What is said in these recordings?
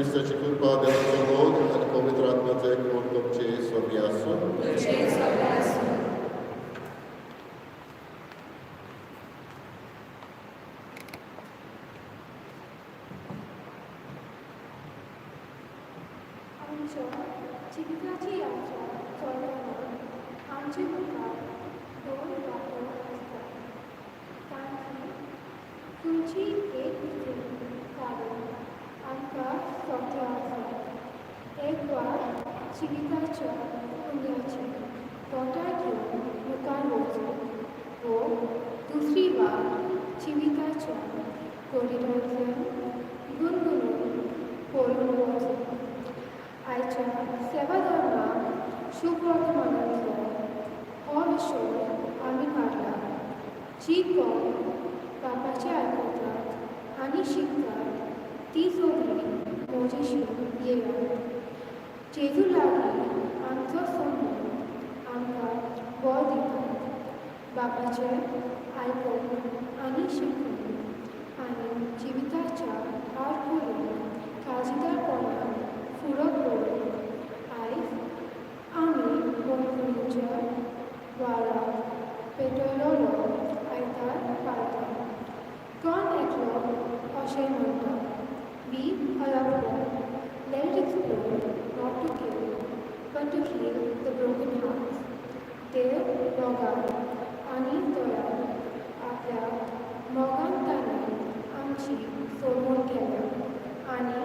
क्रिस्ताची कृपा, देवाचो मोग आनी पवित्र आत्म्याचो एकवट तुमचे सोबी आसूं. तुमचे सगळे आसूं. आमच्या जिविताची यात्रा चलतना आमचे मुखार दोन वाटो आसतात. तांतली खंयची एक विचून काडून आमकां सोंपें आसा. एक वाट जिविताच्या उंड्याची बोटां घेवन मुखार वचूंक वो दुसरी वाट जिविताच्या कॉरिडॉरांतल्यान गुणगुणून पळून वचूंक. आयच्या सेवाधर्माक शुभवर्तमानांतलो हो विशय आमी काडला. जी कोण बापाचें आयकतात आनी शिकतात ती सगळीं म्हजेशी येयात. जेजू लागीं आमचो संबंद आमकां बळ दिता. बापाचें आयकून आनी शिकून आनी जिविताच्या हार करून काळजीदारपणान फुडो करून आयज आमी बंदखणीच्या वावराक पेटयलोलो आयतार पाळटात. कोण एकलो अशें म्हणटा, "Be a love, let it explode, not to kill, but to heal the broken hearts." देव मोगाळ आनी दयाळ. आपल्या मोगान ताणें आमची सोडवण केल्या आनी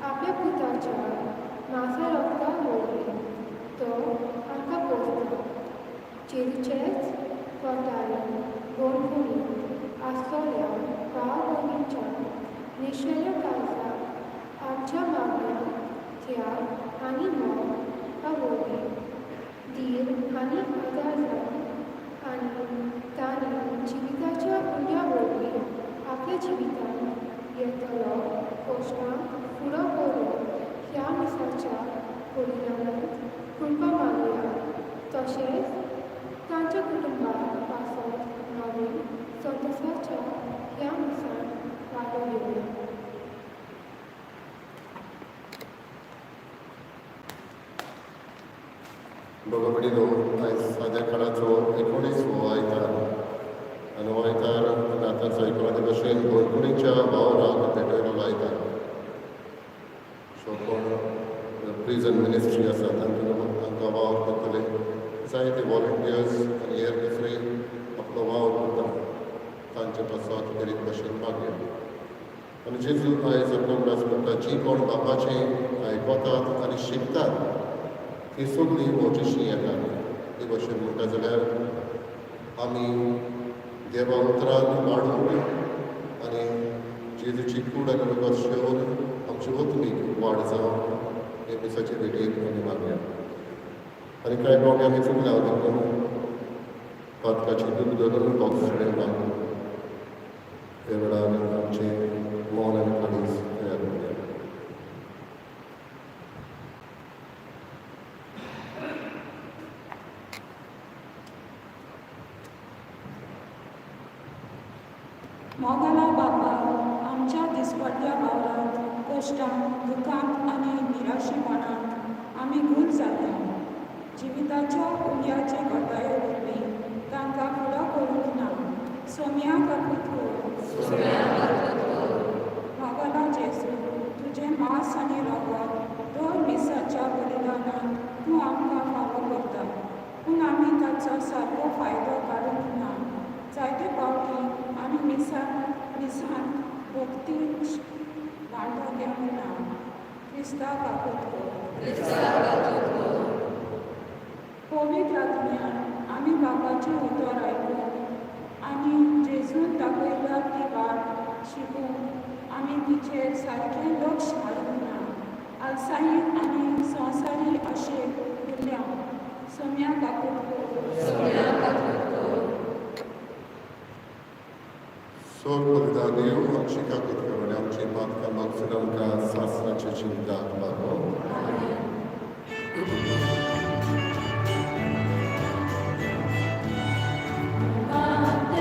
आपल्या पुताच्या मासा रक्ता वरवीं तो आमकां पोसता. जेजूचेच कोतायेन बंदखणींत आसलेल्या भाव भयणींच्या निर्शेल्ल्या काळजाक आमच्या मागण्या, त्याग आनी मोग ह्या वरवीं धीर आनी आदार जावं आनी तांणी जिविताच्या उंड्या वरवीं आपल्या जिवितांत येतलो कश्टांक फुडो करून ह्या मिसाच्या बलिदानांत कृपा मागुया. तशेंच तांच्या कुटुंबा पासत नवीन संतोसाच्या ह्या मिसान वांटो घेवया. भोगापडिलो, आयज साद्या काळाचो 19वो आयतार आनी हो आयतार आतांचो एकोणा भशेन बंदखणीच्या वावराक भेटयलो आयतार. सो कोण प्रिजन मिनिस्ट्री आसा, तांकां तांकां वावर करतले जायते वॉलंटियर्स आनी हेर दुसरे आपलो वावर करता, तांचे पासत गरीब भशेन मागया. आनी जेजू आयज आपलो उगडास करता, जी कोण बापाचें आयकतात आनी शिकतात ती सगळीं म्हजेशी येतात. ते भशेन म्हणटा जाल्यार आमी देवा उतरान वाडूंक आनी जेजूची कूड आनी रगत शेवन आमची आत्मीक वाड जावं हे मिसाचे भेटेक आमी मागया. आनी कांय फावटी आमी चुकल्या, देखून पातकाची दूख धरून भोगसणें मागून हे वेळार आमचें मन आनी काळीज तयार करुया. मोगाला बापा, आमच्या दिसपट्ट्या वावरांत, कश्टांत, दुखांत आनी निराशेपणांत आमी गूल जाल्या. जिविताच्या उंड्याचे घटाये वरवीं तांकां फुडो करूंक ना. सोम्या काकूत कर. मोगाला जेजू, तुजें मांस आनी रगत दर मिसाच्या बलिदानांत तूं आमकां फावो करता, पूण आमी ताचो सारको फायदो काडूंक ना. जायते फावटी आमी मिसांत भक्तीन वांटो घेवंक ना. क्रिस्ता काकूत कर. पवित्र आत्म्यान आमी बापाचें उतर आयकूंक आनी जेजून दाखयल्या ती वाट शिकूंक आमी तिचेर सारकें लक्ष घालूंक ना. आलसायेन आनी संवसारी आशेक उरल्या. सोम्या काकूत कर. सोर बलिदान देव आमची काकूत कर आनी आमची पातकां मागसून आमकां सासणाचे जिविताक लागो. Amen.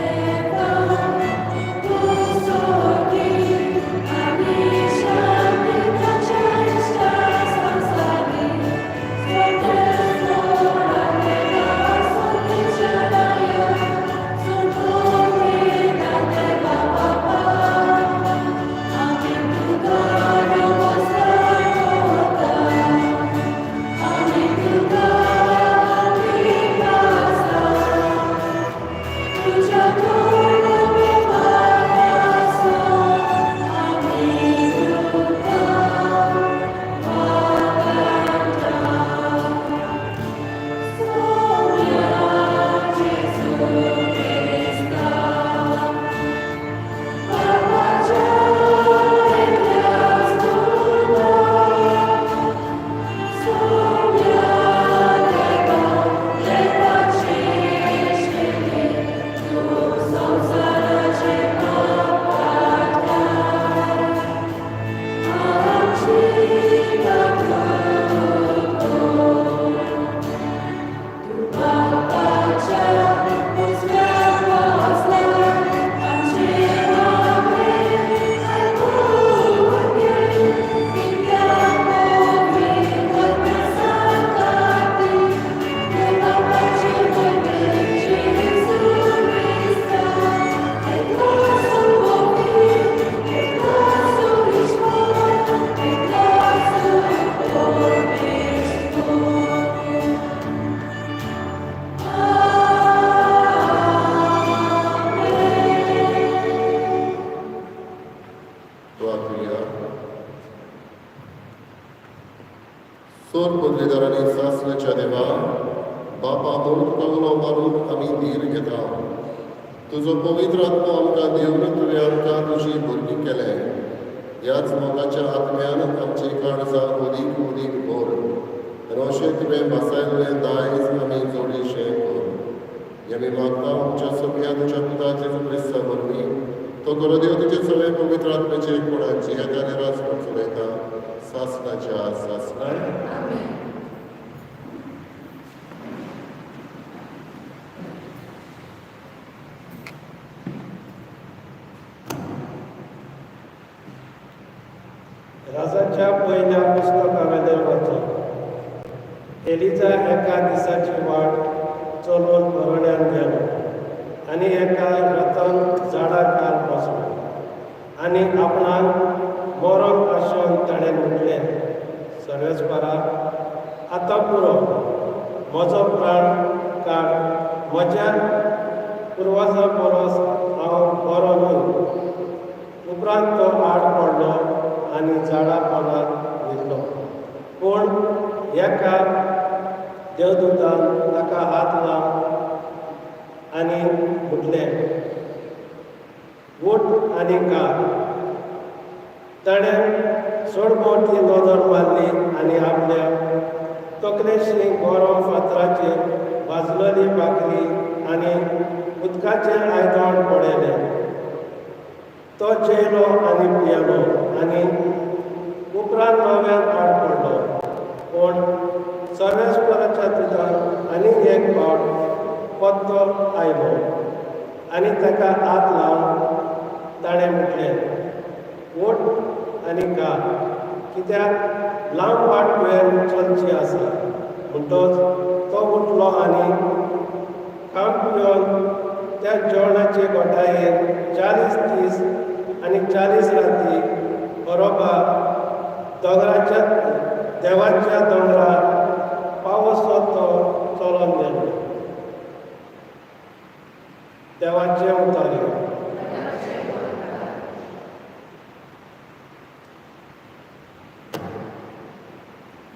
सोर पदवीदारांनी सासणाच्या देवा बापा म्हूण तुका उलो मारूंक आमी धीर घेता. तुजो पवित्र आत्मो आमकां दिवन तुवें आमकां तुजी भुरगीं केलें. ह्याच मोगाच्या आत्म्यान आमची काळजां ओदीक ओदीक भर आनी अशें तुवें भासायल्लें दायज आमी जोडीशें कर. हें आमी मागता आमच्या सगळ्या तुज्या पुता जेजू क्रिस्ता वरवीं. तो करो देव तुजे सगळे पवित्र आत्म्याचे एकपणाची येता राजपण चलयता सासणाच्या सासणा. राजाच्या पयल्या पुस्तकावेलें वाचप. एलिजा एका दिसाची वाट चलोवन अरण्यांत गेलो आनी एका रथान झाडा खाल बसलो आनी आपणाक मरोंक आशोवन ताणें म्हटलें, सर्वेस्परा, आतां पुरो, म्हजो प्राण काड, म्हज्या पुर्वजां परस हांव बरो न्हय. उपरांत तो आड पडलो आनी झाडां पानां न्हिदलो. पूण एका देवदूतान ताका हात लावन आनी म्हटलें, उठ आनी खा. ताणें सोडभोंवती नदर मारली आनी आपल्या तकलेशी गरम फातराचेर भाजलेली भाकरी आनी उदकाचें आयदन पळयलें. तो जेयलो आनी पियेलो आनी उपरांत नव्यान आड पडलो. पूण सर्वेस्पराच्या दुदान आनी एक फावट पत्तो आयलो आनी ताका हात लावन ताणें म्हटलें, उठ आनी खा, कित्याक लांब वाट तुवें चलची आसा. म्हणटच तो उठलो आनी खावन पिवन त्या जेवणाचे घोटायेर 40 दीस आनी 40 राती बरोबर दोंगराच्या देवाच्या दोंगरार पावसो तो चलोन गेलो. देवाचें उतारे.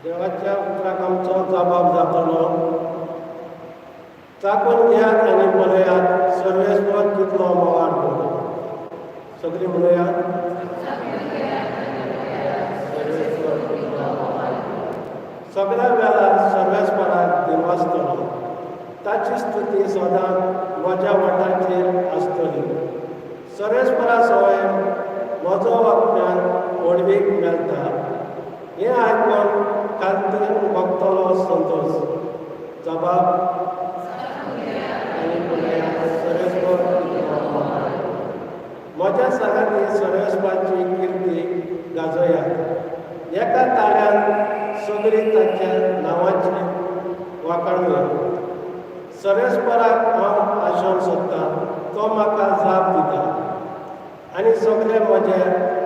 देवाच्या उतराक आमचो जबाब जातलो. चाकून घेयात आनी पळयात सर्वेस्पर कितलो मोगाळ बरो. सगळीं म्हणयात, सगळ्या वेळार सर्वेस्पराक दिनवासतलो. ताची स्तुती सदांच म्हज्या वटाचेर आसतली. सर्वेस्परा सवय म्हजो वागप्यान व्हडवीक मेळटा. हें आयकून खातीर भोगतलो संतोश. जबाब आनी सर्वेस्पर म्हज्या सांगाती सर्वेस्पराची किर्ती गाजयात. एका ताळ्यान सगळीं ताच्या नांवाची वाखाणुया. सर्वेस्पराक हांव आशोवन सोदतां, तो म्हाका जाप दिता आनी सगळे म्हजे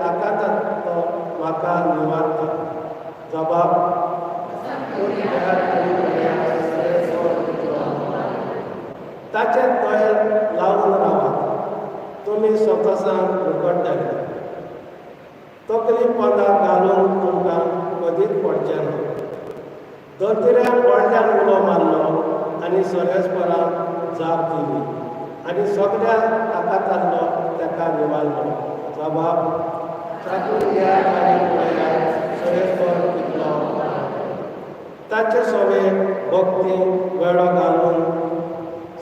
आकांतांत तो म्हाका निवारता. जबाब. ताचे दोळे लावन रावात, तुमी स्वतासान उगडटले. तकली पोंदा घालून तुमकां कदीच पडचें ना. धर्तरेन व्हडल्यान उलो मारलो आनी सर्वेस्परान जाप दिली आनी सगळ्या आकांतांतलो ताका निवारलो. जबाब. चाकून घेयात आनी पळयात सर्वेस्पर कितलो. ताचे सवे भक्ती वेळो घालून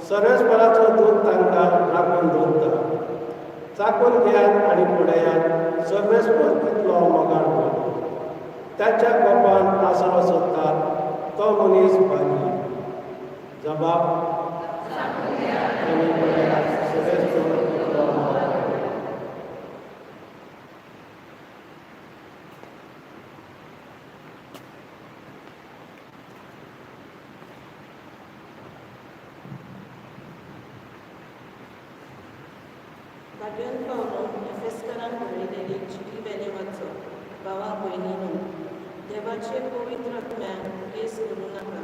सर्वेस्पराचो दूत तांकां राखून दवरता. चाकून घेयात आनी पळयात सर्वेस्पर कितलो मोगाळ बरो. ताच्या गोपान आसरो सोदता तो मनीस भागी. जबाब. आनी पळयात सर्वेस्पर कितलो मोगाळ. धाकट्यान पावलोन एफेस्करांक बरयलेली चिटी वेलें वाचप. भावा भयणीनो, देवाचे पवित्र आत्म्याक केस करूं नाका,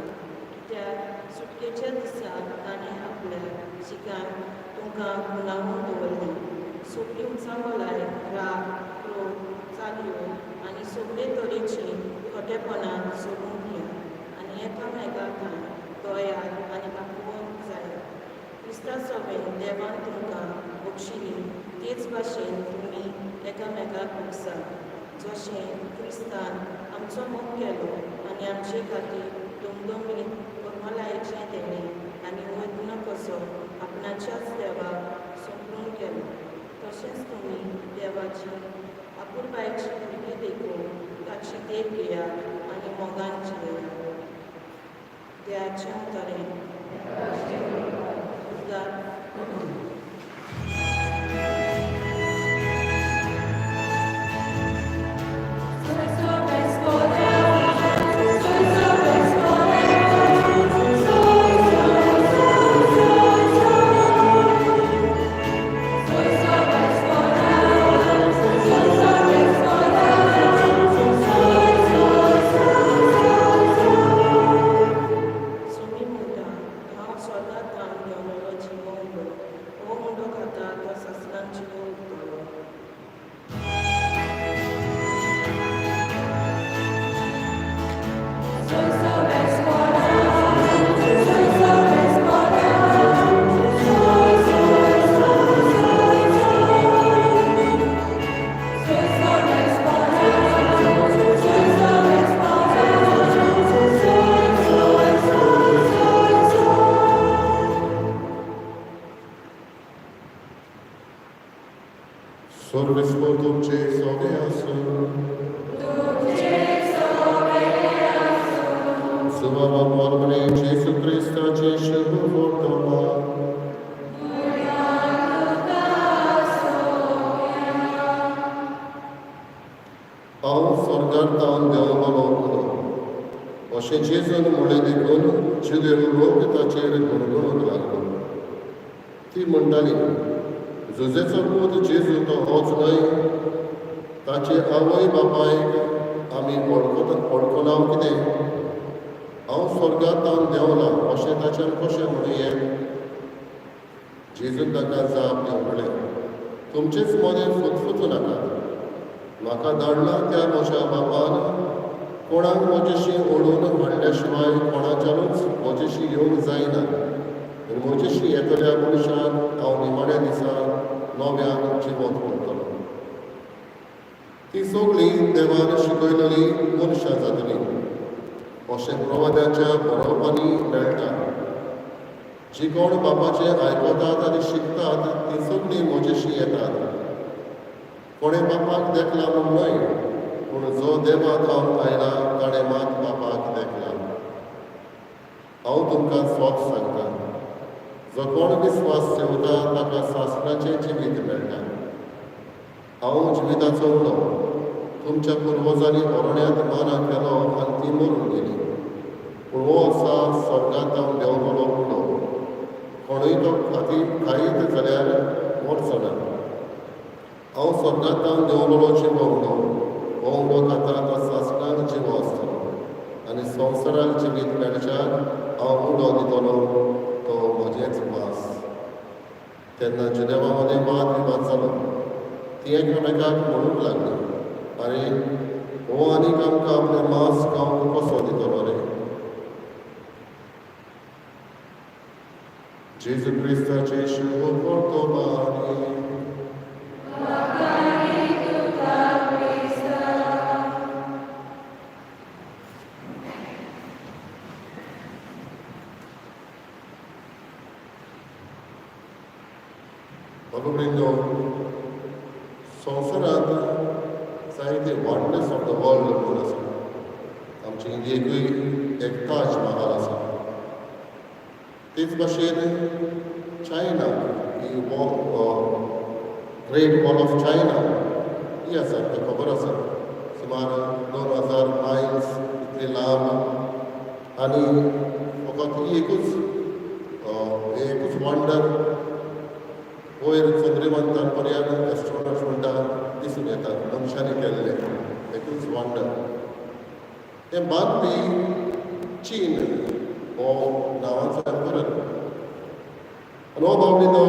कित्याक सुटकेच्या दिसा ताणें आपल्या शिकान तुमकां खुणावून दवरलें. सगळी उचांबळाय, राग, क्रोध, चालयो आनी सगळे तरेची खोटेपणां सोडून दियात. क्रिस्ता सवें देवान तुमकां बक्षिली तेच भाशेन तुमी एकामेकाक भोगसात, जशें क्रिस्तान आमचो मोग केलो आनी आमचे खातीर दुमदुमीत परमलायेचें देणें आनी वज्ञ कसो आपणाच्याच देवाक सोंपून केलो, तशेंच तुमी देवाची अपुरबायेची भुरगीं देखून ताची देख घेयात आनी मोगान जियेयात. देवाचें उतरें. उद्गार. सोमी म्हणटा, हांव स्वर्गात थावन देंवलेलो जिवो उंडो. हो उंडो खाता तो सासणाक जिवो उरतलो. सर्वेस्पर तुमचे सवे आसूं. सुवामा परमणे जेसू क्रिस्ताचे शुभ वर्तमान. हांव स्वर्गार तावन देंवलोलो उलो अशें जेजून म्हणलें देखून जुदेव लोक ताचेर गुणगुणूंक लागलो. ती म्हणटाली, जुजेचो पूत जेजू तो होच न्हय? ताचे आवय बापायक आमी वळखना कितें? हांव स्वर्गांत तावन देंवला अशें ताच्यान कशें म्हणूं येत? जेजून ताका जाप दिवन म्हणलें, तुमचेच मदें फुतफुतूं नाकात. म्हाका धाडला त्या म्हज्या बापान कोणाक म्हजेशी ओडून हाडल्या शिवाय कोणाच्यानूच म्हजेशी येवंक जायना, आनी म्हजेशी येतल्या मनशाक हांव निमाण्या दिसा नव्यान जिवंत करतलो. ती सगळीं देवान शिकयलेली मनशां जातली अशें प्रवाद्याच्या बरोवपांनी मेळटा. जी कोण बापाचें आयकतात आनी शिकतात ती सगळीं म्हजेशी येतात. कोणें बापाक देखला म्हूण न्हय, पूण जो देवा थावन आयला ताणें मात बापाक देखला. हांव तुमकां सोत सांगता, जो कोण विस्वास ठेवता ताका सासणाचें जिवीत मेळटा. हांव जिविताचो उलो. तुमच्या पुर्वजांनी अरण्यांत माना केलो आनी ती मरून गेली. पूण हो आसा स्वर्गांत थावन देंवलेलो उलो. कोणूय तो खायत जाल्यार मरचो ना. हांव स्वर्गांत थावन देंवलेलो जिवो उलो. हो उलो खाता तो सासणाक जिवो आसतलो आनी संवसाराक जिवीत मेळच्याक हांव उलो दितलो तो म्हजेंच मास. तेन्ना जुदेवा मदें वाद विवाद जालो. ती एकामेकाक म्हणूंक लागली, आरे, हो आनीक आमकां आपलें मांस खावंक कसो दितलो रे? जेजू क्रिस्ताचे शुभ वर्तमान. बाबू, संवसारांत जायते वंडर्स ऑफ the world म्हणून आसा. आमचे इंडियेकूय एक ताज महाल आसा. तेच भाशेन चायना ही ग्रेट वॉल ऑफ चायना ही आसा, तुका खबर आसा, सुमार 2000 मायल्स इतली लांब. आनी फकत ही एकूच वंडर वयर चंद्रमंतान पर्यंत एस्ट्रोनॉट्स म्हणटा दिसून येता, मनशांनी केल्लें एकूच वंडर. हें बांदपी चीन हो नांवाचो एम्परर. आनी हो बावडी तो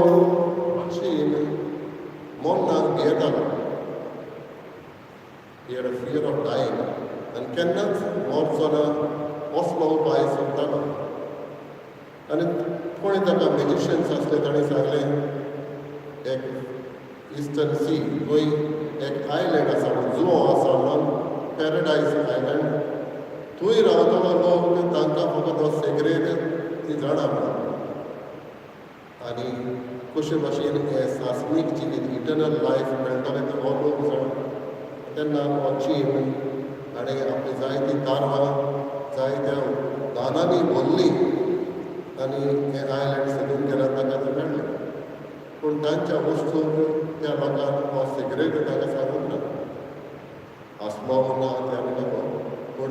चीन मरणाक भियेतालो. He had a fear of dying. आनी केन्नाच मरचो ना असलो उपाय सोदतालो. आनी कोणें ताका मेजिशियन्स आसले ताणें सांगलें, एक इस्टर्न सी थंय एक आयलँड आसा म्हणून, जुंवो आसा म्हणून, पॅरडायज आयलँड. थंय रावतलो लोक तांकां फकत हो सेक्रेट ती जाणा म्हणून. आनी कशे भाशेन हें सासणीक जिवीत, इटर्नल लायफ मेळटलें तें हो लोक जाणा. तेन्ना हो चीन हाणें आपली जायतीं तारवां जायत्या दानांनी भरलीं आनी हें आयलँड सोदून गेल्यार तांकां तें मेळ्ळें. पूण तांच्या वस्तूंक त्या लोकांक हो सिगरेट तांकां सांगूंक ना आसलो ना तें आमी नको. पूण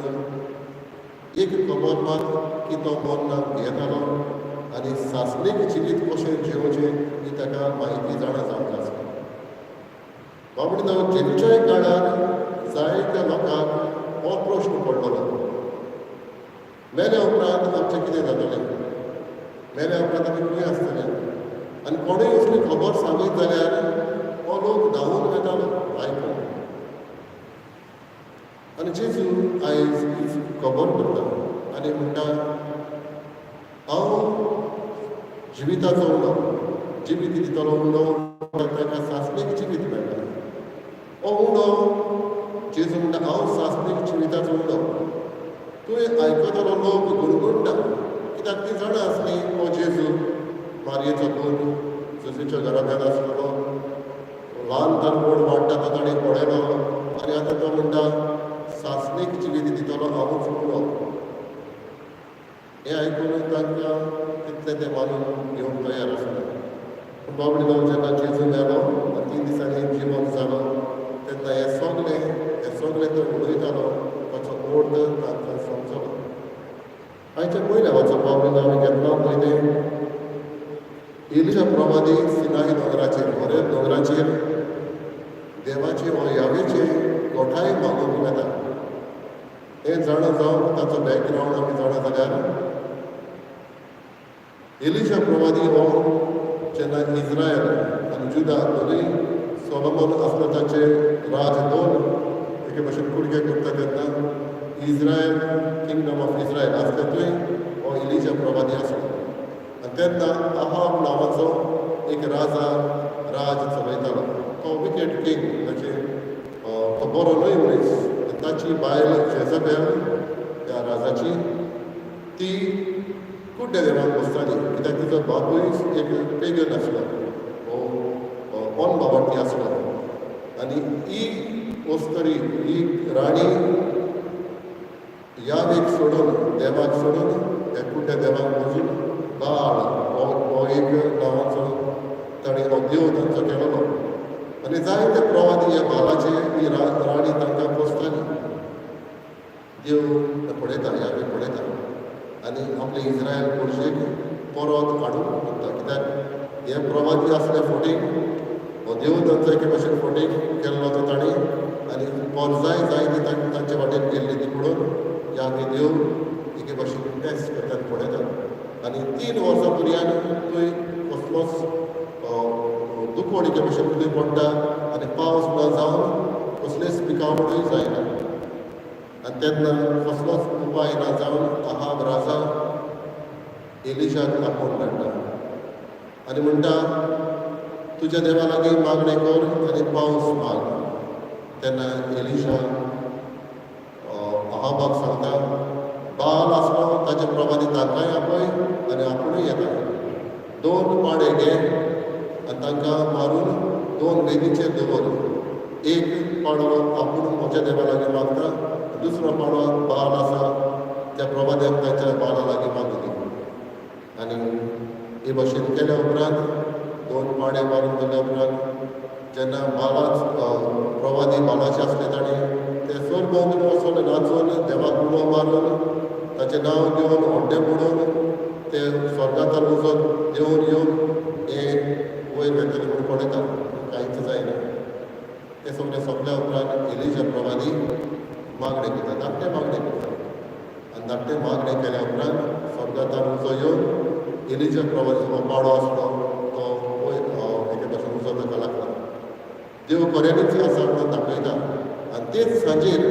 एक खबर मात की तो मरणाक भियेतालो आनी सासणीक जिवीत कशें जियोवचें ही ताका म्हायती जाणा जावंक आसली. बाबडीनो, जेजूच्याय काळार जायत्या लोकांक हो प्रश्न पडलेलो, मेल्या उपरांत आमचें कितें जातलें, मेल्या उपरांत आमी खंय आसतले? आनी कोणूय असली खबर सांगीत जाल्यार हो लोक धांवून वेतालो आयकूंक. आनी जेजू आयज हीच खबर करता आनी म्हणटा, हांव जिविताचो उंडो, जिवीत दितलो उंडो, ताका सासणीक जिवीत मेळटा. हो उंडो, जेजू म्हणटा, हांव सासणीक जिविताचो उंडो. तुवें आयकतलो लोक गुणगुणटा, कित्याक ती जाणा आसली हो जेजू मारयेचो पूत, जेजूच्या घराब्यांत आसलेलो, ल्हान तर कोण वाडटा तो ताणें पळयलो. आनी आतां तो म्हणटा, सासणीक जिवीत दितलो हांवूच उंडो. हें आयकून तांकां तितलें तें मानून घेवंक तयार आसलें. पूण बाबडीनो, जेन्ना जेजू मेलो आनी 3 दिसांनी जिवंत जालो तेन्ना हें सगलें तो उलयतालो ताचो अर्थ तांकां समजलो. आयच्या पयल्या वाचप, बाबडीनो, आमी घेतलो पयलें, एलिशा प्रवादी सिनाई दोंगराचेर, होरेब दोंगराचेर देवाचे वा यावेचे गोठाय मागूंक वेता. हें जाणा जावंक ताचो बॅकग्रावंड आमी जाणा जाल्यार, एलिशा प्रवादी हो जेन्ना इस्रायल आनी जुदा दोनूय सोलोमन आसलो ताचे राज दोन एके भशेन कुडके करता, तेन्ना इस्रायल, किंगडम ऑफ इस्रायल आसले थंय हो एलिशा प्रवादी आसलो. आनी तेन्ना अहाब नांवाचो एक राजा राज चलयतालो. तो विकेड किंग, ताचे तो बरो न्हय मनीस. ताची बायल जेजबेल त्या राजाची, ती कुड्ड्या देवाक पुजताली, कित्याक तिचो बापूय एक पेगन आसलो, हो अनभावार्थी आसलो. आनी ही अस्तरी, ही राणी यावेक सोडून, देवाक सोडून, त्या कुड्ड्या देवाक पुजून बाळ हो एक नांवाचो ताणें हो देव तांचो केलेलो. आनी जायते प्रवादी ह्या बालाचे ही राणी तांकां पुजताली. देव पळयता, यावे पळयता आनी आपले इस्रायल पुरशेक परत हाडूंक सोदता, कित्याक हे प्रवादी आसले फटींग, हो देव तांचो एके भाशेन फटींग केल्लो तो तांणी. आनी पोरजाय जायती तांचे वाटेन गेल्ली ती पळोवन यावे देव एके भाशेन टेस्ट करतात, पळयतात. आनी 3 वर्सां पर्यंत थंय कसलोच दुकोळ एके भाशेन थंय पडटा आनी पावस ना जावन कसलेच पिकावळूय जायना. आनी तेन्ना कसलोच उपाय ना जावन अहाब राजा एलिशाक आपोवन धाडटा आनी म्हणटा, तुज्या देवा लागीं मागणें कर आनी पावस माग. तेन्ना एलिशा अहाबाक सांगता, बाल आसलो ताच्या प्रमाणे तांकांय आपय आनी आपुणूय येता. दोन पाडे घे आनी तांकां मारून दोन वेदीचेर दवर. एक पाडो आपूण म्हज्या देवा लागीं मागता, दुसरो पाडो बाल आसा त्या प्रमाणे तांच्या बाला लागीं मागूं दी. आनी हे भशेन केल्या उपरांत, दोन पाडे मारून जाल्या उपरांत, जेन्ना बालाच प्रवादी बालाचे आसले ताणें ते सरभोंवतणी वचून नाचून, देवाक उलो मारून, ताचें नांव घेवन होड्डें मोडून, ते स्वर्गांतल्यान उजो देंवन येवन हे वयर वेतले म्हूण पळयता, पूण कांयच जायना. तें सगळें सोंपल्या उपरांत एलिजा प्रवादी मागणें करता, धाकटें मागणें करता. आनी धाकटें मागणें केल्या उपरांत स्वर्गांतल्यान उजो येवन एलिजा प्रवादी जो पाडो आसलो तो वयर एके भाशेन उजो ताका लागता. देव खऱ्यांनीच आसा म्हणून दाखयता. आनी तेच सांजेर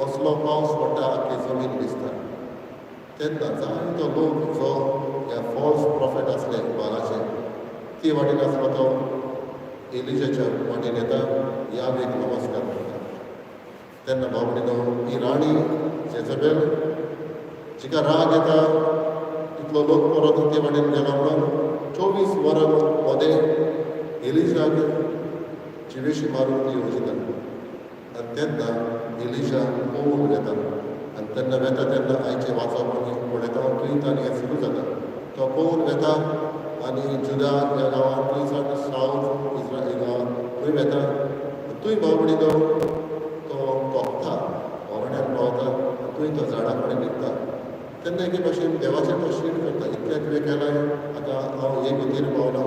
असलो पावस पडटा, आख्खी जमीन भिजता. तेन्ना जायतो लोक जो ह्या फॉल्स प्रॉफेट आसले बालाचे ती वाटेन आसलो तो एलिजाच्या वाटेन येता, यावेक नमस्कार करता. तेन्ना भाव भयणीनो, ही राणी जेजबेल जिका राग येता इतलो लोक परत ते वाटेन गेलो म्हणून 24 वरां मदें एलिजाक जिवेशी मारूंक ती येवजिता. आनी तेन्ना एलिजा पोवून वेता. आनी तेन्ना वेता तेन्ना आयचें वाचप आमी पळयता, थंय ताणें हें सुरू जाता. तो पोवून वेता आनी जुदा ह्या गांवांत थंयसान सावथ इस्रायल थंय वेता. थंय भाव भयणीनो तो तोपता, अरण्यान पावता, थंय तो झाडा कडेन न्हिदता. तेन्ना एके भाशेन देवाचेर तो शीण करता, इतलें तुवें केलां, आतां हांव हे गतीर पावला.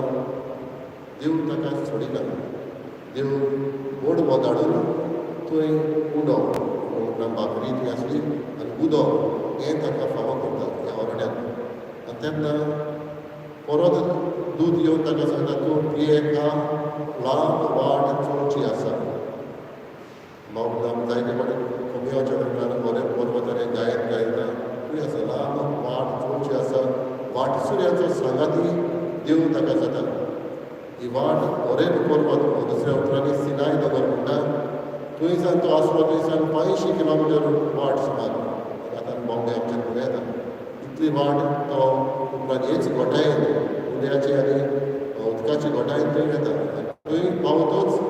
देव ताका सोडिना. देव बोडबो धाडून थंय उडो म्हणटा भाकरी थंय आसली आनी उदक हें ताका फावो करता ह्या अरण्यांत. आनी तेन्ना परत दूद येवन ताका सांगता, तूं पिये खा, लांब वाट चोवची आसा. भाव आमी जायते फावटी कोमियाच्या वेळार बरें पर्वतार गायन गायता, थंय आसा लांब वाट चोवची आसा. वाटसुऱ्याचो सांगाती देव ताका जाता. ही वाट होरेब पर्वत, दुसऱ्या उतरांनी सिनाय दोंगर म्हणटा, थंयसान तो आसलो थंयसान 85 किलोमिटर वाट सुमार. आतां बॉम्बे आमच्यान फुडें येता इतली वाट. तो उपरांत हेच घोटायेन, उंड्याची आनी उदकाची घोटायेन थंय वेता. आनी थंय पावतोच,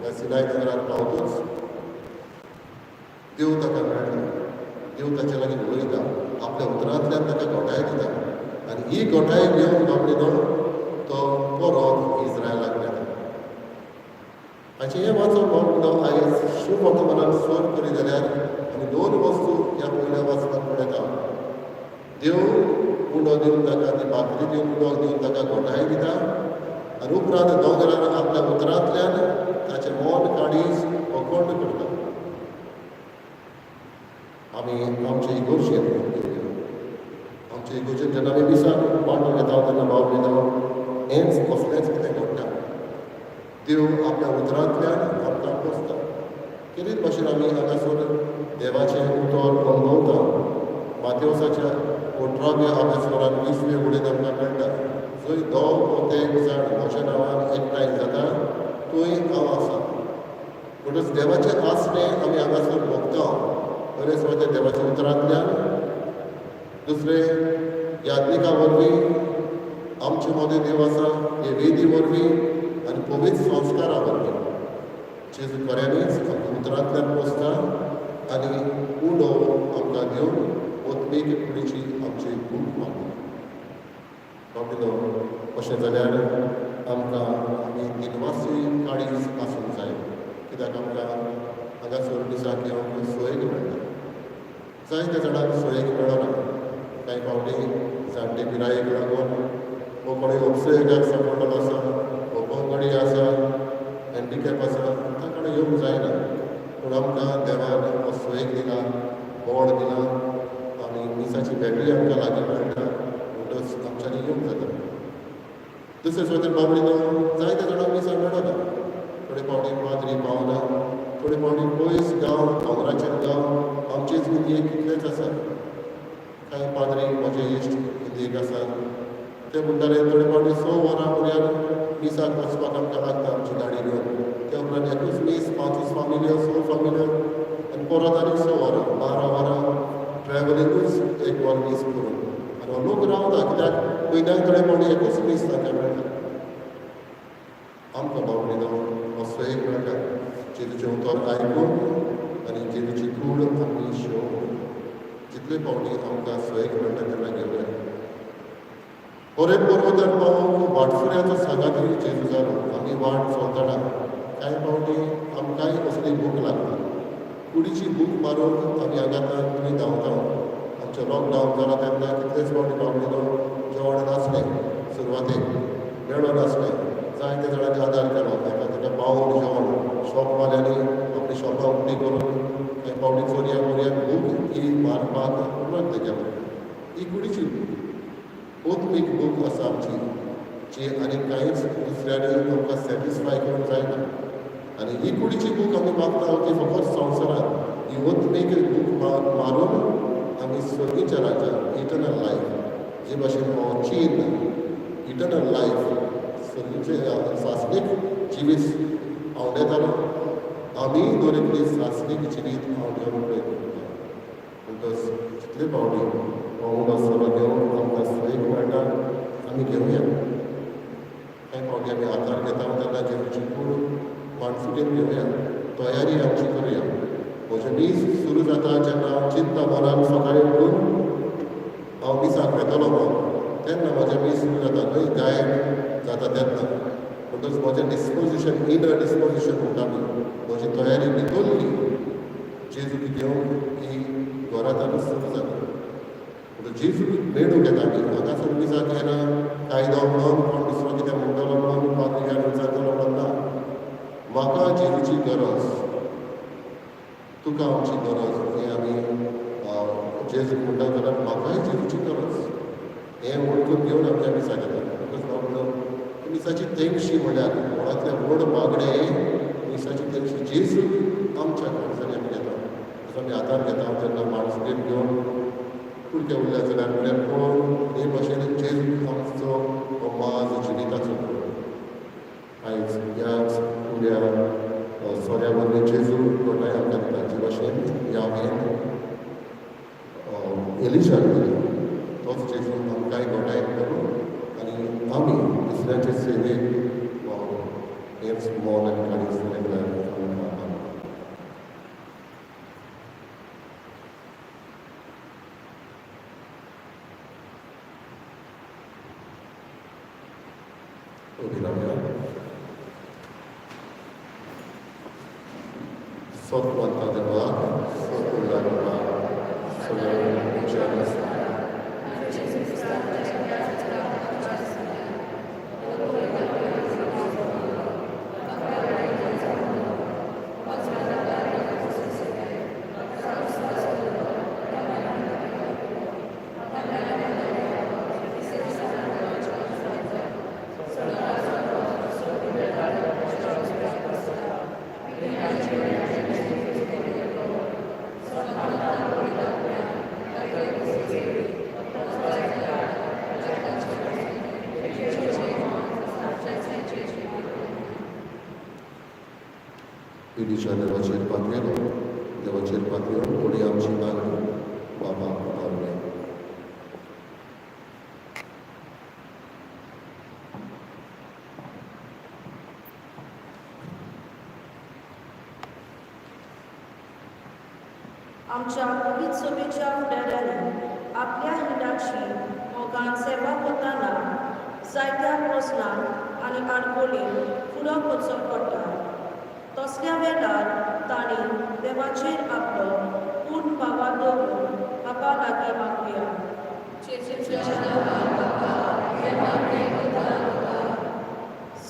ह्या सिनाय दोंगरार पावतोच देव ताका मेळटा. देव ताचे लागीं उलयता, आपल्या उतरांतल्यान ताका घोटाय दिता. आनी ही घोटाय घेवन बाबडीनो तो परत इस्रायलाक वेता. हाचें हें वाचप बाबडो आयज शुभ वर्तमानान सर करी जाल्यार आमी दोन वस्तू ह्या पयल्या वाचपाक पळयता. देव उंडो दिवन ताका, ती भाकरी दिवन, उदक दिवन ताका घोटाय दिता. आनी उपरांत दोंगरार आपल्या उतरांतल्यान ताचें मन काळीज अखंड करता. आमी आमचे इगोर्जेन घेवया. आमचे इगोर्जेन जेन्ना आमी मिसाक वांटो घेता तेन्ना भाव भयणो हेंच असलेंच कितें घडटा. देव आपल्या उतरांतल्यान आमकां पोसता. केरीत भाशेन आमी हांगासर देवाचें उतर अणभवता. मातेवसाच्या 18व्या अभ्यासवरान 20वे वळीन आमकां मेळटा, जंय दोग वो तेग जाण म्हज्या नांवान एकठांय जाता थंय हांव आसा. म्हणटच देवाचें आसणें आमी हांगासर भोगता. पयले सुवातेर देवाच्या उतरांतल्यान, दुसरें याज्ञिका वरवीं आमचे मदें देव आसा, हे वेदी वरवीं आनी पवित्र संस्कारा वरवीं. जेजू खऱ्यांनीच आमकां उतरांतल्यान पोसता आनी उंडो आमकां दिवन आत्मीक कुडीची आमची भूक मागता. बाबीनो, अशें जाल्यार आमकां आमी दिनवासी काळीज आसूंक जाय, कित्याक आमकां हांगासर मिसाक येवंक सोयीक मेळटा. जायत्या जाणांक सोयीक मेळना. कांय फावटी जाणटे पिरायेक लागून वो कोणूय अपसयगाक सांपडलेलो आसा, वो पंगडी आसा, हँडिकॅप आसा, तांकां येवंक जायना. पूण आमकां देवान हो सोयीक दिला, बोड दिला आनी मिसाची भेटूय आमकां लागीं मेळटा, म्हणटच आमच्यांनी येवंक जाता. दुसरे सुवातेर बाबडीनो जायत्या जाणांक मिसाक मेळना. थोडे फावटी पाद्री पावना, थोडे फावटी पयस गांव, दोंगराचेर गांव. आमचेच इंदियेक कितलेच आसा. कांय पाद्री म्हजे इश्ट इंदियेक आसा, ते म्हणटाले थोडे फावटी 6 वरां पर्यंत मिसाक वचपाक आमकां लागता आमची गाडी घेवन. त्या उपरांत एकूच मीस, 5 फामिल्यो, 6 फामिल्यो आनी परत आनीक 6 वरां, 12 वरां ट्रॅवलिंगूच एक वर मीस करून. आनी लोक रावता, कित्याक म्हयन्याक थोडे फावटी एकूच मीस तांकां मेळटा. आमकां भाव भयणीनो हो सोयीक मेळटा जेजूचें उतर आयकून आनी जेजूची कूड आमी शेवोवन. जितले फावटी आमकां सोयीक मेळटा तेन्ना घेवया. होरेब पर्वतार पावूंक वाटसुऱ्याचो सांगाती जेजू जालो. आमी वाट चलतना कांय फावटी आमकांय असली भूक लागता. कुडीची भूक मारूंक आमी हांगां थंय धांवता. आमचें लॉकडावन जाला तेन्ना कितलेच फावटी भाव भयणीनो जेवण नासलें, सुरवातेक मेळनासलें. जायत्या जाणांनी आदार केलो, एका ताका पावोवन जेवण. शॉपवाल्यांनी आपली शॉपां उक्ती करून कांय फावटी चोरयां मोरयां भूक ही मारपाक प्रयत्न केलो. ही कुडीची भूक, आत्मीक भूक आसा आमची, जी आनी कांयच दुसऱ्यांनी आमकां सॅटिस्फाय करूंक जायना. आनी ही कुडीची भूक आमी मागता ती फकत संवसारांत. ही आत्मीक भूक मारून आमी सर्गीच्या राज्यान इटर्नल लायफ जे भाशेन हो चीन इटर्नल लायफ सर्गीचे सासणीक जिवीत आंवडेतालो, आमी दर एकली सासणीक जिवीत आंवडेवंक प्रयत्न करता. म्हणटच जितले फावटी हो उणो सोरो घेवन आमकां सुयेक मेळटा आमी घेवया. कांय फावटी आमी हातार घेता तेन्ना जेजूची कूड माणसुकेन घेवया, तयारी आमची करुया. म्हजें मीस सुरू जाता जेन्ना हांव चिंता मनान सकाळीं उठून हांव मिसाक वेतलो म्हणून, तेन्ना म्हजें मीस सुरू जाता, न्हय गायन जाता तेन्ना. म्हणटच म्हजें डिस्पोजिशन, इनर डिस्पोजिशन म्हणटा आमी, म्हजी तयारी भितरली जेजूक घेवन ही घरांतल्यानूच सुरू जाता. म्हणटच जेजूक मेळूंक येता आमी हांगासर मिसाक येना कायदो म्हणून, कोण दुसरो कितें म्हणटलो म्हणून, पाद्रियान विचारतलो म्हणून ना. म्हाका जेजूची गरज, तुका आमची गरज हें आमी जेजूक म्हणटा जाल्यार म्हाकाय जेजूची गरज हें वळखून घेवन आमच्या मिसाक येता. म्हणटच हांव म्हणून मिसाची तेंगशी म्हणल्यार व्हडांतलें व्हड मागणें मिसाची तेंगशी जेजू आमच्या काळजांनी आमी घेता. जसो आमी हातार घेता तेन्ना माणसुकेन घेवन कुडके उरल्या जाल्यार म्हळ्यार पळोवन हे भाशेन जेजू आमचो हो माज जिविताचो करून आयज ह्याच उड्या सोऱ्या वरवीं जेजू घोटाय आमकां दिता. जे भाशेन यावेन एलिशाक दिली तोच जेजू आमकांय घोटायन करून आनी आमी दुसऱ्याचे सेवेक हेंच मोल आनी काळीज दिलें आमकां. उबी रावया. सत मानता देवाक, सत उरला देवाक, सगळ्यांक विचार आसता. पिढीच्या देवाचेर पातयेलो, देवाचेर पातयेवन थोडी आमची मागणी बाबा पावले. आमच्या पवित्र सभेच्या फुडाऱ्यांनी आपल्या हिताची मोगान सेवा करतना जायत्या प्रस्नांक आनी आडखळींक फुडो करचो पडटा. तसल्या वेळार तांणी देवाचेर आपलो पूर्ण भावार दवरून बापा लागीं मागुया.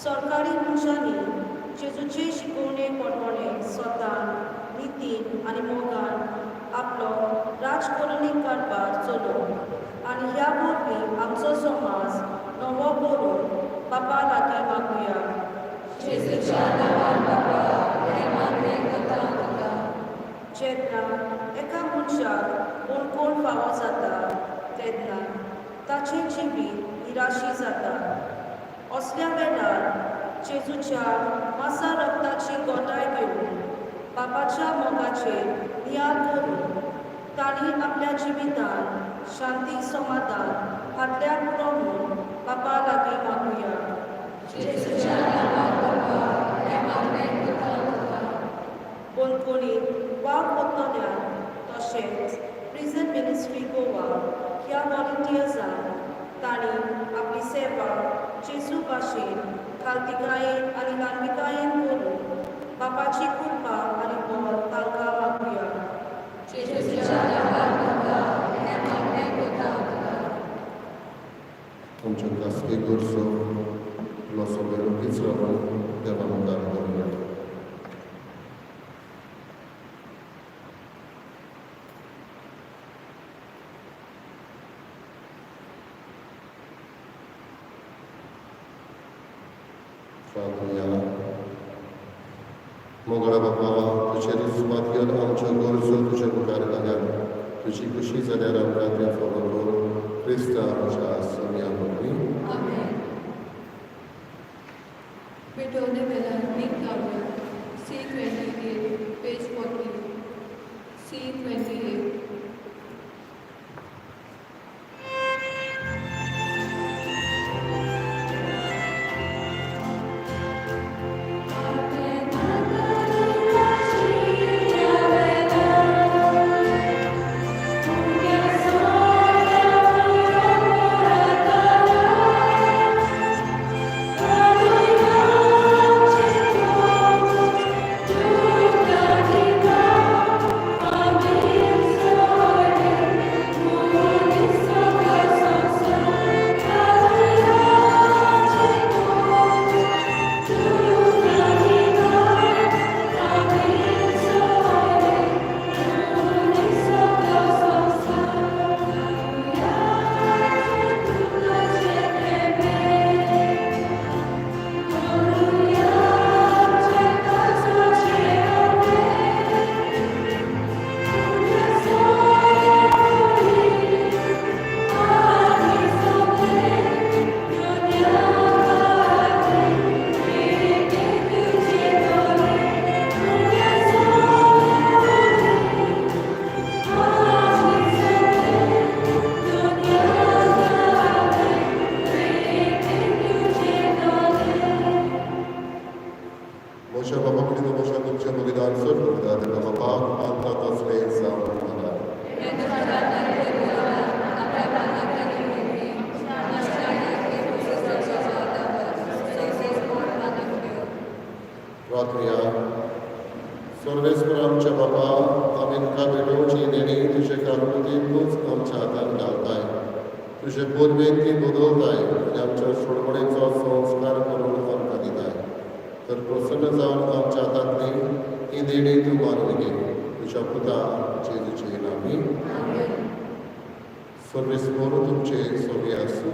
सरकारी मनशांनी जेजूचे शिकोवणे प्रमाणे स्वता नितीन आनी मोगान आपलो राजकरणी कारभार चलोवन आनी ह्या वरवीं आमचो समाज नवो करून बापा लागीं मागुया. जेन्ना एका मनशाक कोण फावो जाता तेन्ना ताचें जिवीत निराशी जाता. असल्या वेळार जेजूच्या मासा रक्ताची गोटाय घेवन बापाच्या मोगाचेर नियाळ करून तांणी आपल्या जिवितांत शांती समाधान हाडल्यार पुरो म्हूण बापा लागीं मागुया. बंदखणींत वावर करतल्यांक तशेंच प्रिजन मिनिस्ट्री गोवा ह्या व्हॉलंटियर्सांक तांणी आपली सेवा जेजू भाशेन खालतिकायेन आनी ल्हानविकायेन करून बापाची कृपा आनी बळ तांकां मागुया. आमच्यो खासगी गरजो तुलो सगळे रोखीच रावन देवा मुखार दवरुया. प्रार्थुया. मोगळा बापा, तुजेरूच पातयेवन आमच्यो गरजो तुजे मुखार घाल्यात. तुजी खुशी जाल्यार आमकां तें फावो कर क्रिस्ता आमच्या सोम्या वरवीं. आमेन. पेटोवणे वेळार मीत गावया. C 28, page 40. C 28. म्हज्या बाबा कडेन म्हज्या तुमचें बलिदान चड करता तेका बापाक मानता तसलें जावं आदार. प्रार्थया. सर्वेस्पर आमच्या बाबा, आमी तुका भेटोवची देणी तुजे काकुळटेनूच आमच्या हातान घालताय. तुजे पोरबेन ती बदलताय आनी आमच्या सोडवणेचो संस्कार करून आमकां दिताय. तर प्रसन्न जावन आमच्या हातांतली ही देणी तूं मानून घे. तुज्या पुता जेजूचे नामी. सर्वेस्पर तुमचे सोबी आसूं.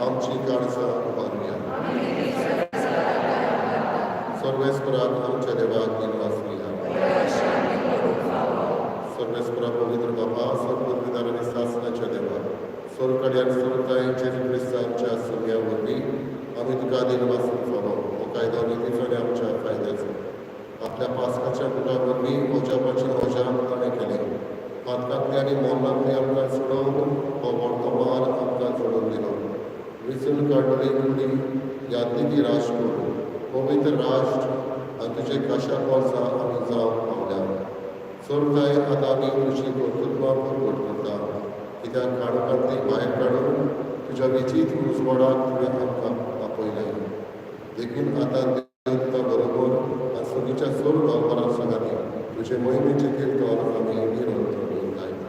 आमची काळजां उबारुया. सर्वेस्पराक आमच्या देवाक दिनवासुया. सर्वेस्परा, पवित्र बाबा, सर्वपवित्र आनी सासणाच्या देवा, स्वर्ग स्वर्गताय जेजू क्रिस्ता आमच्या सोम्या वरवीं आमी तुका दिनवासूंक फावो. हो कायदो नितीचो आनी आमच्या फायद्याचो. आपल्या पास्काच्या पुता वरवीं ओजापाची ओजाप ताणें केलें. पातकांतली आनी मरणांतली आमकां सोडोवन हो वर्तमान आमकां जोडून दिलो. विचून काडलेली कुडी, यादनिकी राष्ट्र, पवित्र राष्ट्र आनी तुजे खाशा वर्सा आमी जावंक पावल्या. सोडताय आतां आमी तुजी कर्तृत्वां प्रकट करता, कित्याक काळोखांतली भायर काडून तुज्या विचित्र उजवाडाक तुवें आमकां आपयलें. देखून आतां देवता बरोबर आनी सगळीच्या सर्व गांवकारां सांगांनी तुजे मोहिमेचें कीर्तन आमी निरंतर गायता.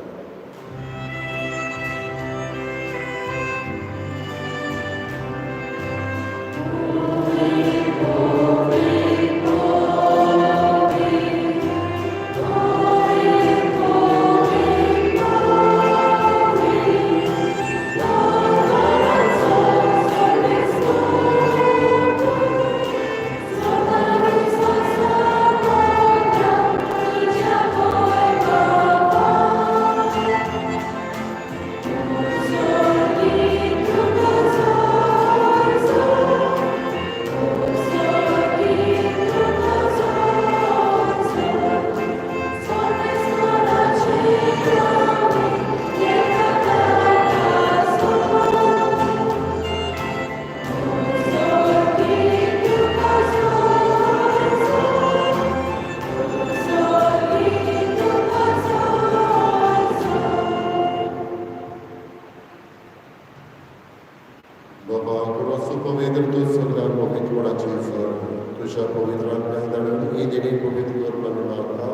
बाबा कुरोसो पवित्र, तूं सगळ्या पवित्रपणाची सर. तुज्या पवित्र आत्म्याक धाडून ही देणी पवित्र करपा आमी मागता.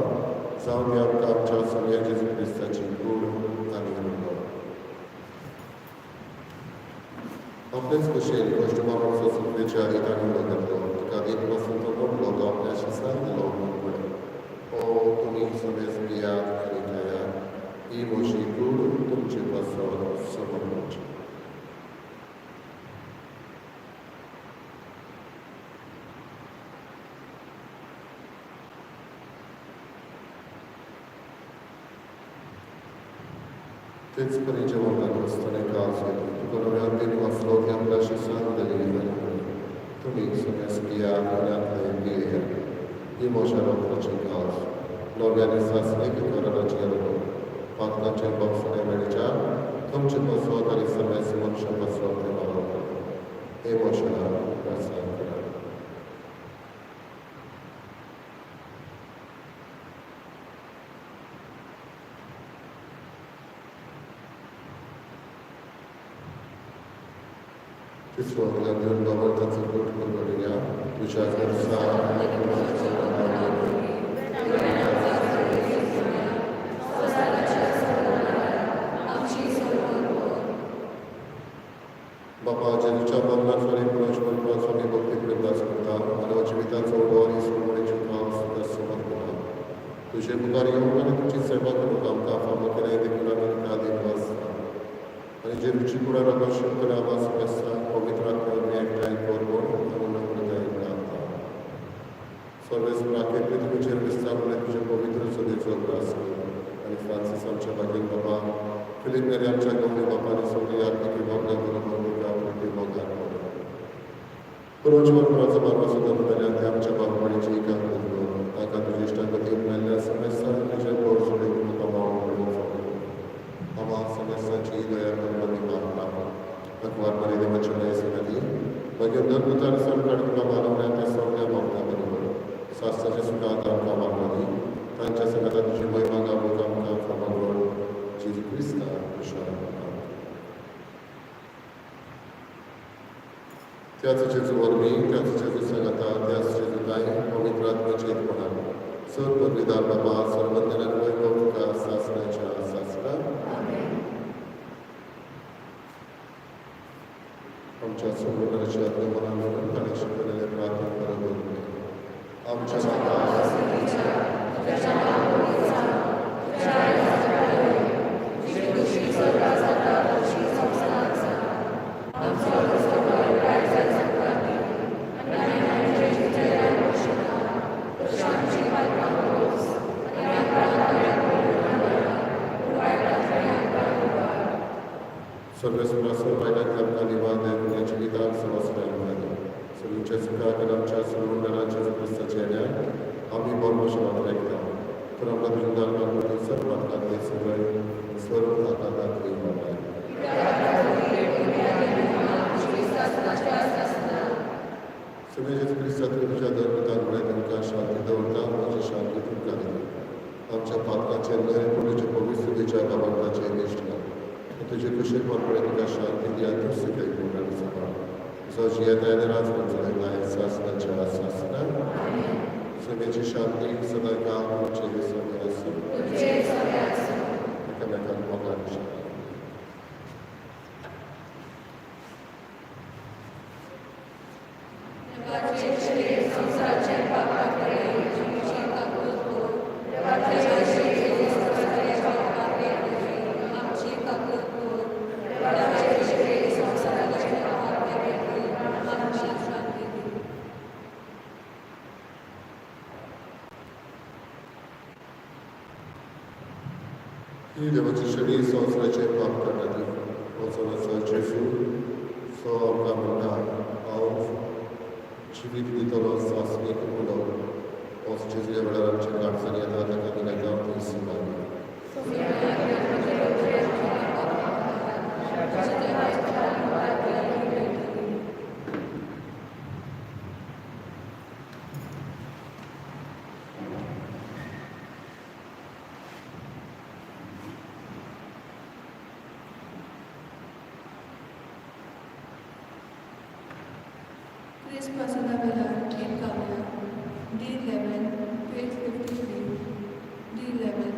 जावं ती आमकां आमच्या सगळ्या जेजू क्रिस्ताची कूड आनी रगत. आपलेच भशेन कश्ट मारून सोंसुपेच्या आदी ताणें उलो घातलो. तुका दिन पासून तो पडलो. तो आपल्या शिसांक दिलो म्हणलें, ओ तुमी सगळेच पियात आनी खायात. ही म्हजी कूड तुमचे पासत समर्पणची. तेच परी जेवण आसतना काळज तुका नव्या दिन वाचलो की आपल्याशी सांगतली तुमी समेस्किया मनांतले पियेया ही म्हज्या रक्ताची काळज नव्याने सासणीक कराराची रगत पातकाचे बक्षणे मेळच्या तुमचे पसवत आनी समेस मनशा पसवत ते मानवता हे म्हज्या प्रसाद करा. तिसरो अगला बाबा ताचो गुट करूया तुझ्या घरचा बापा जेजूच्या मरणाचो आनी पुनर्जन्माचो आमी भक्ती प्रेमदास करता आनी जिविताचो उडो आनी सुरवणीची काम सुद्दां समर्पता तुजे मुखार येवंक आनी तुजी सेवा करूंक आमकां फावो केलें देखून आमी तुका अधीन वाचता आनी जेजूची कुडा रगत शुद्ध नांवां समेस्तांक पवित्र आत्म्या एकठांय कर म्हूण आमी नम्रतायेन मागता. सर्वेस्पराके पृथ्वीचेर विस्तारले तुजे पवित्र सदेचो उगडास कर आनी फ्रांसीस आमच्या बागेल बाबा फिलीप नेरी आमच्या गवळी बाबा आनी सगळी आत्मिकी बाबल्या बरोबर तुका प्रती मोगार कर. पुरोजवरपुराचो बाबा सुद्दां जाल्यार ते आमच्या बाबणीची काकूत कर ताका तुजे इश्टागती मेळ्ळ्या समेस्तांक तुजे बोर सोडून तुका मावून मेळोवंक फावो. आम्हा समेस्तांची दया करून आमी मागता. भगवान मरी देवाच्या दये संगती मागीर दर सरकार तुका मानवल्या त्या सगळ्या भक्तां बरोबर शास्त्राच्या सुखात आमकां मागली तांच्या संगता तुजी महिमा गावूंक आमकां फावो कर जेजू क्रिस्ता तुज्या त्याच जेजू वरवीं त्याच जेजू सांगता त्याच जेजू काय पवित्र आत्म्याच्या एकपणान सर पदवीदार बाबा सर्वज्ञान वैभव तुका सासणाच्या सासणा. आमच्या संपूर्णाची आज्ञा मनान म्हणून ताणें शिकवलेले प्रार्थना बरोबर आमच्या बाबा सर्वेस्परासो बायलांक आमकां निवाद ह्या जिविताक समजकाय मेळ्ळी सगळींच्या सुखाक आनी आमच्या सर्वनाच्या क्रिस्ताच्या येण्याक आमी बरो रेखता तर आमकां तुज्या दारकां सर पातकांतले सगळे सर्व आकांतांतली मागल्या. सगळे जेजू क्रिस्ता तुज्या धर्मतान म्हळ्यार तुमकां शांती दवरता म्हजी शांती तुमकां दिता आमच्या पातकाचेर न्हय पूण तुज्या पवित्र तुज्या बाबांचे निश्ठ तुजे कुशीक परपळे तुका शांती दी आनी तुज गुण आनी सभा जो जियेता आनी राजवट चलयता सासणाच्या सासणा. सगळ्याची शांती सदांकाळ तुमचे सगळे आसूं. एकामेकांक मोगान शांती. ही देवाची शरी संवसाराचे पाप करता ती वचून आसा जेजू सो आमकां म्हणटा हांव जिवीत दितलो सासणीक उलो वच जेजू ह्या वेळार आमच्या काळजांनी येता ताका दिलें हांव ती सुमार. क्रिस्त प्रसादा वेळार गीत गावया D11 page 53 D11.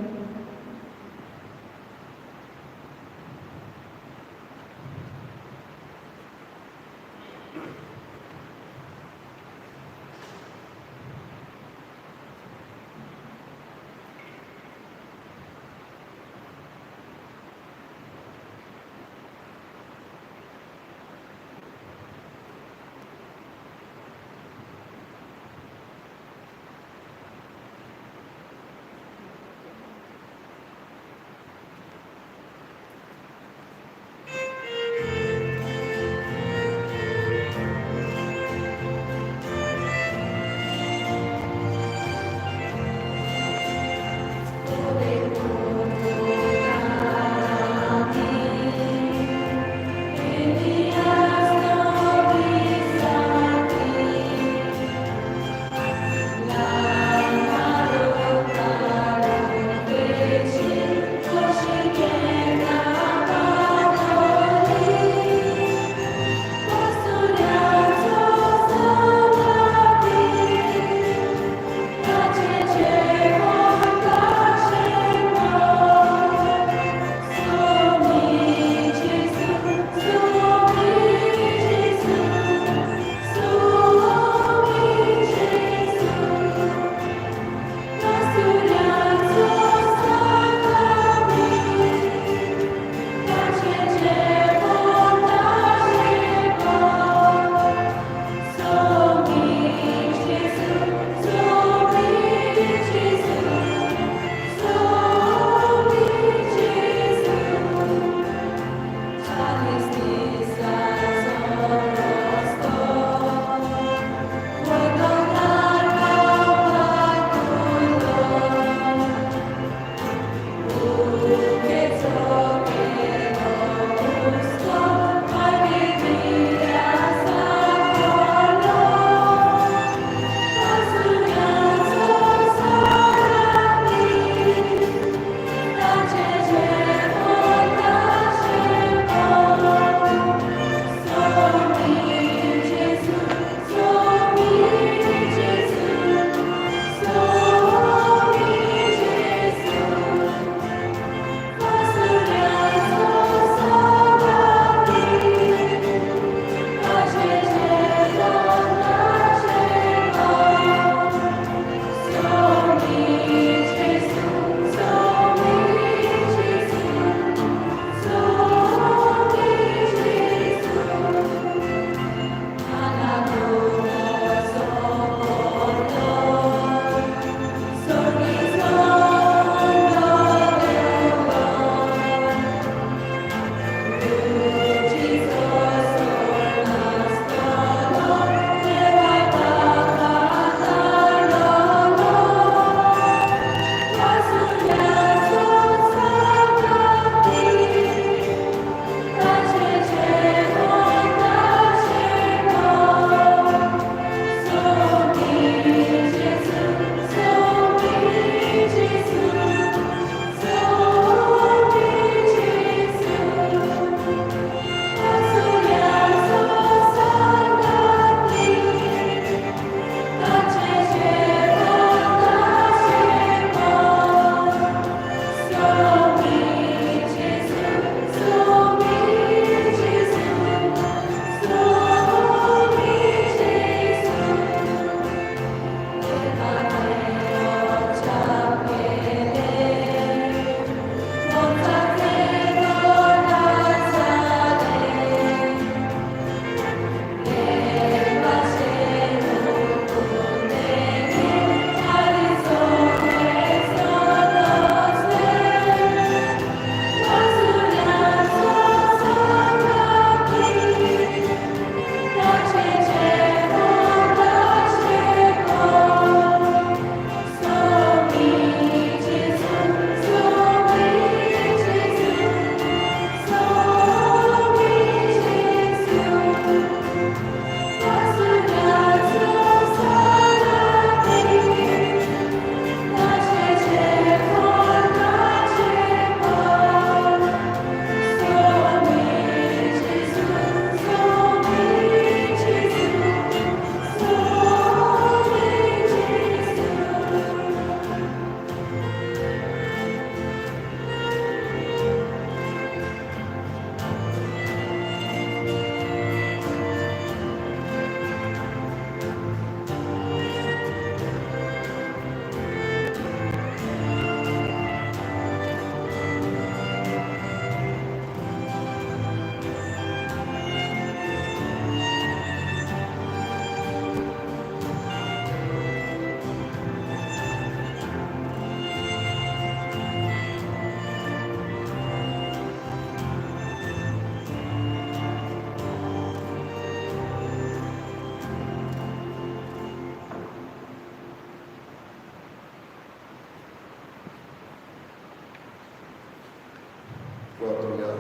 प्रार्थुया.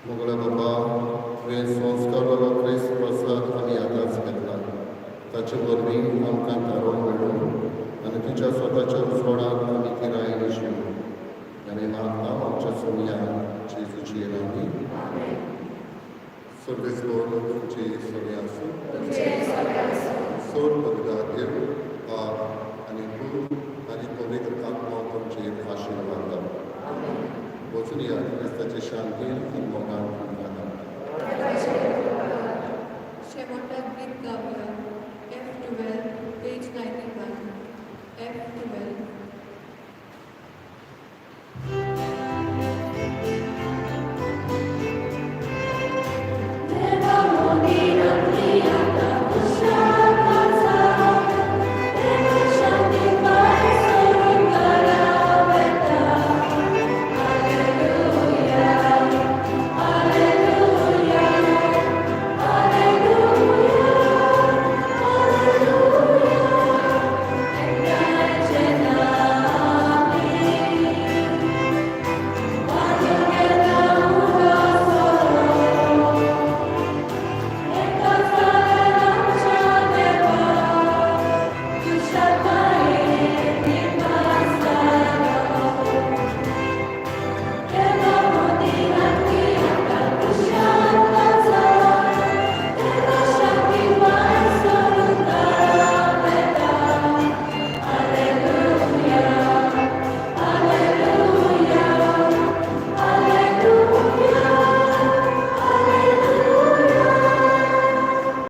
मोगळ्या बाबा, तुवें संस्कारवालो क्रिस्त प्रसाद आमी आतांच घेतला. ताचे वरवीं आमकां थारोवन मेळूं आनी तुज्या स्वताच्या उजवाडान आमी थिरायेन जिवूं. आमी मागता आमच्या सोमया जेजूची नांवी. सर्वेस्पर तुमचे सगळे आसूं. सोड पगदा देव बाप आनी पूत आनी पवित्र आत्मो तुमचेर आशिर्वाद दावं. वचून या. क्रिस्ताचे शांतीन आनी मोगान तुमकां धाडटा. शेवटाक गीत गावया, F 12, page 91.